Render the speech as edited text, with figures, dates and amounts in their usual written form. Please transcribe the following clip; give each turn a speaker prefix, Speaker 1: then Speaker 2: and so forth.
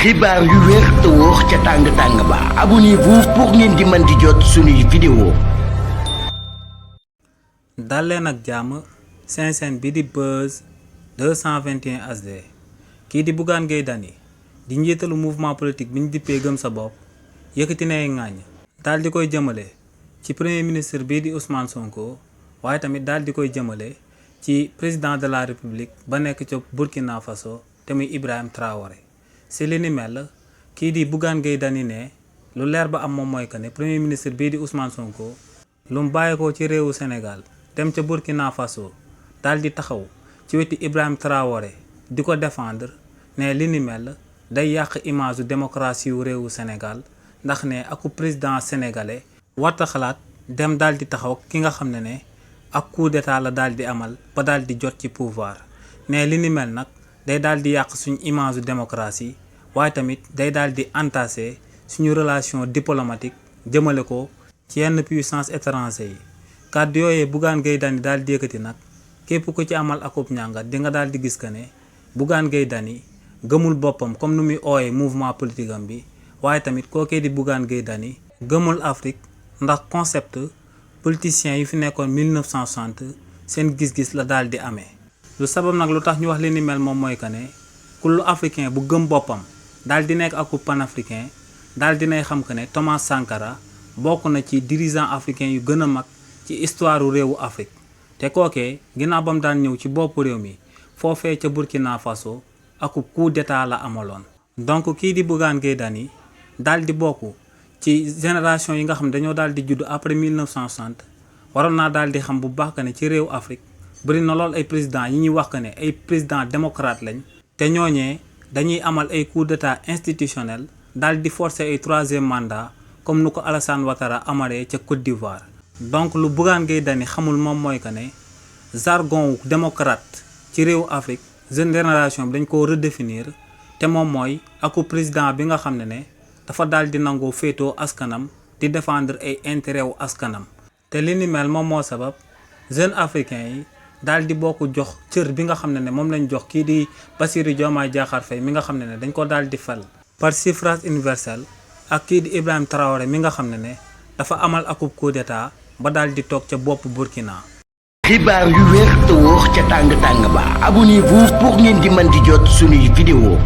Speaker 1: xibaar yu wér te wóor ca tàng-tàng ba abonnez-vous pour ngeen di mën di jot suñuy vidéo.
Speaker 2: dal leen ak jàmm seen chaîne bi di Buzz 221 HD kii di Bougane Gueye Dany di njiitalu mouvement politique bi ñu dippee gëm sa bopp yëkkati na ay ŋàññ daal di koy jëmale ci premier ministre bii di Ousmane Sonko waaye tamit daal di koy jëmale ci président de la république ba nekk ca Burkina Faso te muy Ibrahima Traoré. si li ni mel kii di Bougane Gueye Dany ne lu leer ba am moom mooy que ne premier ministre bii di Ousmane Sonko lu mu bàyyeekoo ci réewu Sénégal dem ca Burkina Faso daal di taxaw ci wetu Ibrahima Traoré di ko défendre ne li ni mel day yàq image démocratie wu réewu Sénégal ndax ne aku président sénégalais warta xalaat dem daal di taxaw ki nga xam ne ak coup d'état la daal di amal ba daal di jot ci pouvoir ne li ni mel nag day daal di yàq suñu image démocratie waaye tamit day daal di entassé suñu relation diplomatique jëmale ko ci yenn puissance étranger yi kàddu yooyee Bougane Gueye Dany daal di yëkkati nag képp ku ci amal akub ñàngat di nga daal di gis que ne Bougane Gueye Dany gëmul boppam comme nu muy ooyee mouvement politique am bi waaye tamit kookee di Bougane Gueye Dany gëmul Afrique ndax concept politicien yi fi nekkoon 1960 seen gis-gis la daal di amee. lu sabab nag lu tax ñu wax li ni mel moom mooy que ne kullu africain bu gëm boppam daal di nekk akub panafricain daal dinay xam que ne Thomas Sankara bokk na ci dirigeant africain yu gën a mag ci histoire réewu Afrique te kookee ginnaaw ba mu daan ñëw ci boppu réew mi foofee ca Burkina Faso akub coup d'état la amaloon. donc kii di Bougane Gueye Dany daal di bokk ci génération yi nga xam dañoo daal di judd après 1960 waroon naa daal di xam bu baax que ne ci réewu Afrique bëri na lool ay président yi ñuy wax que ne ay président démocrate lañ te ñooñee dañuy amal ay coup d'état institutionnel daal di forcer ay troisième mandat comme nu ko Alassane Ouattara amalee ca Côte d'Ivoire. donc lu Bougane Gueye Dany xamul moom mooy que ne jargon démocrate ci réewu Afrique jeune génération bi dañ ko redéfinir te moom mooy aku président bi nga xam ne dafa daal di nangoo féetoo askanam di défendre ay intérêt wu askanam te li ni mel moom moo sabab jeune africain yi daal di bokk jox cër bi nga xam ne moom lañ jox kii di Bassirou Diomaye Diakhar Faye mi nga xam ne dañ ko daal di fal par suffrage universel ak kii di Ibrahima Traoré mi nga xam ne dafa amal akub coup d'état ba daal di toog ca bopp Burkina.
Speaker 1: xibaar yu wér te wóor ca tàng-tàng ba abonnez-vous pour ngeen di mën di jot suñuy vidéo.